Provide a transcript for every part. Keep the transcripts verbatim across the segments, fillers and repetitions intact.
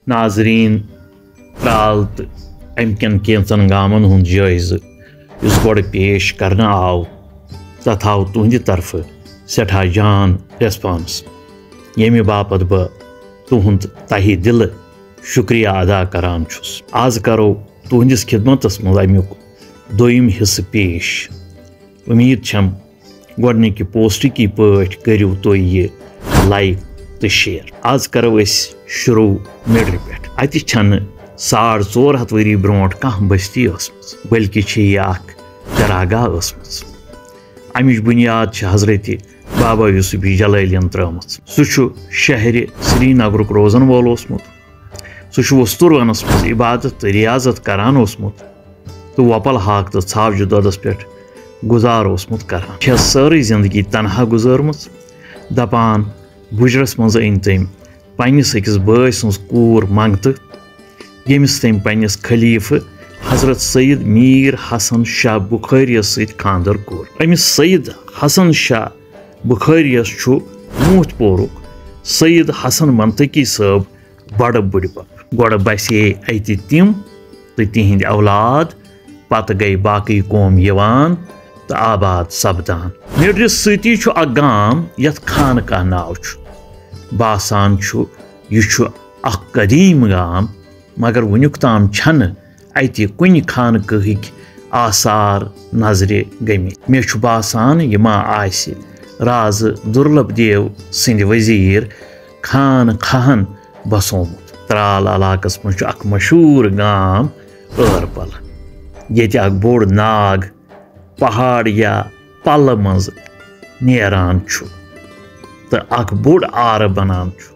ناظرین، ترال تہٕ امہِ کٮ۪ن کینٛژن گامن ہُنٛد جٲیزٕ یُس گۄڈٕ پیش کرنہٕ آو، تتھ آو تُہنٛدِ طرفہٕ سٮ۪ٹھاہ جان ریسپانس، ییٚمہِ باپتھ بہٕ تُہنٛد تہہِ دِلہٕ شُکریہ ادا کران چھُس۔ از کرو تُہنٛدِس خدمتس منٛز امیُک دوٚیِم حصہٕ پیش۔ امید چھم گۄڈٕنِکہِ پوسٹٕکی پٲٹھۍ کٔرِو تُہۍ یہِ لایک تہٕ شیئر۔ از کرو أسۍ شروع مِڈرِ پٮ۪ٹھ۔ اتہِ چھنہٕ ساڑ ژور ہتھ ؤری برونٛٹھ کانٛہہ بستی ٲسمٕژ، بلکہِ چھِ یہِ اکھ چراگاہ ٲسمٕژ۔ امِچ بُنیاد چھِ حضرت بابا یوسف جلٲلین ترٲومٕژ۔ سُہ چھُ شہرِ سرینگرُک روزن وول اوسمُت۔ سُہ چھُ وستوٗروَنَس منٛز عبادت تہٕ ریاضت کران اوسمُت تہٕ وۄپل ہاکھ تہٕ ژھاوجہِ دۄدس پٮ۪ٹھ گُزار اوسمُت کران۔ چھےٚ سٲرٕے زندگی تنہا گُزٲرمٕژ۔ دپان، بُجرس منٛز أنۍ تٔمۍ پننِس أکِس بٲے سٕنٛز کوٗر منٛگتہٕ، ییٚمِس تٔمۍ پننِس خلیفہٕ حضرت سید میر حسن شاہ بخاریَس سۭتۍ خانٛدر کوٚر۔ أمِس سید حسن شاہ بخاریَس چھُ موٗتھ پورُک سید حسن منطقی صٲب بڑٕ بُڈِبب۔ گۄڈٕ بسے اتہِ تِم تہٕ تِہنٛدۍ اولاد، پتہٕ گٔے باقٕے قوم یِوان تہٕ آباد سپدان۔ مِڈرِس سۭتی چھُ اکھ گام یتھ خانقاہ ناو چھُ۔ باسان چھُ یہِ چھُ اکھ قدیٖم گام، مگر وُنیُک تام چھنہٕ اتہِ کُنہِ خانقاہٕکۍ آثار نظرِ گٔمٕتۍ۔ مےٚ چھُ باسان، یہِ ما آسہِ رازٕ دُرلبھ دیو سٕنٛدِ وزیٖر خان خاہن بسومُت۔ ترال علاقس منٛز چھُ اکھ مشہوٗر گام ٲرپل، ییٚتہِ اکھ بوٚڑ ناگ پہاڑ یا پلہٕ منٛز نیران چھُ تہٕ اکھ بوٚڑ آرٕ بنان چھُ۔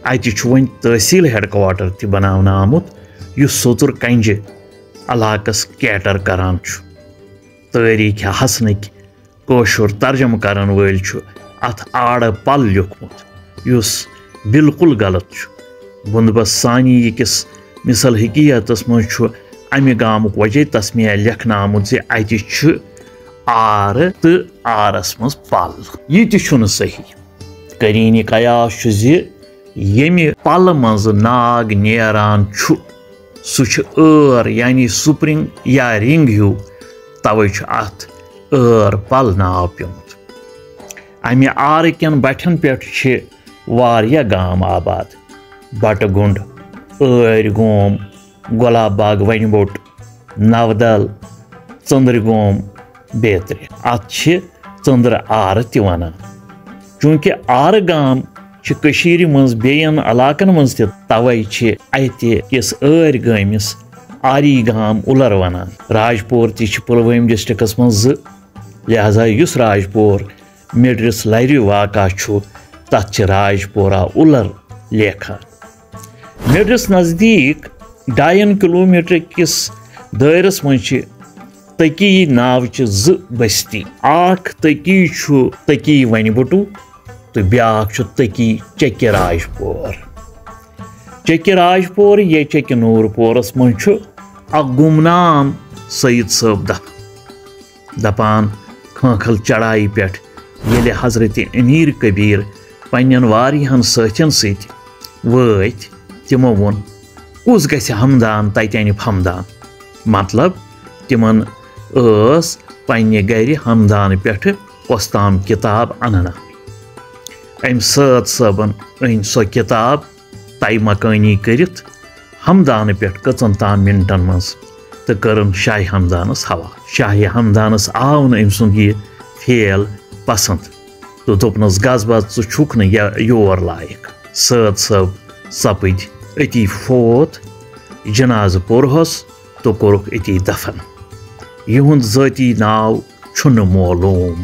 اتہِ چھُ وۄنۍ تحصیل ہیڈ کوارٹر تہِ بناونہٕ آمُت، یُس سوٚتُر کنجہِ علاقس کیٹر کران چھُ۔ تٲریخ حسنٕکۍ کٲشُر ترجمہٕ کرن وٲلۍ چھُ اتھ آڑٕ پل لیوٗکھمُت، یُس بالکل غلط چھُ۔ بندوبست ثانی یہِ کِس مثل حکیتس منٛز چھُ امہِ گامُک وجہ تسمیہ لیکھنہٕ آمُت زِ اتہِ چھُ آرٕ تہٕ آرس منٛز پل۔ یہِ تہِ چھُنہٕ صحیح۔ قریٖنی قیاس چھُ زِ ییٚمہِ پلہٕ منٛزٕ ناگ نیران چھُ، سُہ چھُ ٲر، یعنی سپرنگ یا رنگ ہیوٗ، توے چھُ اتھ ٲر پل ناو پیومُت۔ امہِ آرٕ کٮ۪ن بٹھٮ۪ن پٮ۪ٹھ چھِ واریاہ گام آباد: بٹہٕ گُنڈ، ٲرۍ گوم، گۄلاب باغ ونہِ بوٚٹ، نودل، ژٔنٛدرِ گوم بیترِ۔ اتھ چھِ ژٔنٛدرٕ آرٕ تہِ ونان۔ چوٗنٛکہِ آرٕ گام چھِ کٔشیٖرِ منٛز بیٚین علاقن منٛز تہِ، توے چھِ اتہِ کِس ٲرۍ گٲمِس آری گام اُلر ونان۔ راجپور تہِ چھِ پُلوٲمۍ ڈسٹرکٹس منٛز زٕ، لہذا یُس راجپور مِڈرِس لرِ واقع چھُ، تتھ چھِ راجپورہ اُلر لیکھان۔ مِڈرِس نزدیٖک ڈاین کلومیٹر کِس دٲیرس منٛز چھِ تٔکی ناوچہِ زٕ بستی۔ اکھ تٔکی چھُ تٔکی ونہِ بٹو تہٕ بیاکھ چھُ تٔکی چکہِ راجپور۔ چکہِ راجپور یا چکہِ نورپورس منٛز چھُ اکھ گمنام سید صٲب دفن۔ دپان، کھانکھل چڑایہِ پٮ۪ٹھ ییٚلہِ حضرت امیر کبیر پننٮ۪ن واریاہن سٲتھین سۭتۍ وٲتۍ، تِمو ووٚن، کُس گژھِ ہمدان تتہِ انہِ پھمدان؟ مطلب، تِمن ٲس پننہِ گرِ ہمدانہٕ پٮ۪ٹھٕ کۄستام کتاب انن آمٕتۍ۔ أمۍ سٲد صٲبن أنۍ سۄ کتاب طے مکٲنی کٔرِتھ ہمدانہٕ پٮ۪ٹھ کٔژن تام منٹن منٛز تہٕ کٔرٕن شاہ ہمدانس حوالہٕ۔ شاہ ہمدانس آو نہٕ أمۍ سُنٛد یہِ فعل پسند تہٕ دوٚپنس، گس بس، ژٕ چھُکھ نہٕ یہِ یور لایق۔ سٲد صٲب سپٕدۍ أتی فوت، جنازٕ پوٚرہس تہٕ کوٚرُکھ أتی دفن۔ یِہُنٛد ذٲتی ناو چھُنہٕ معلوم۔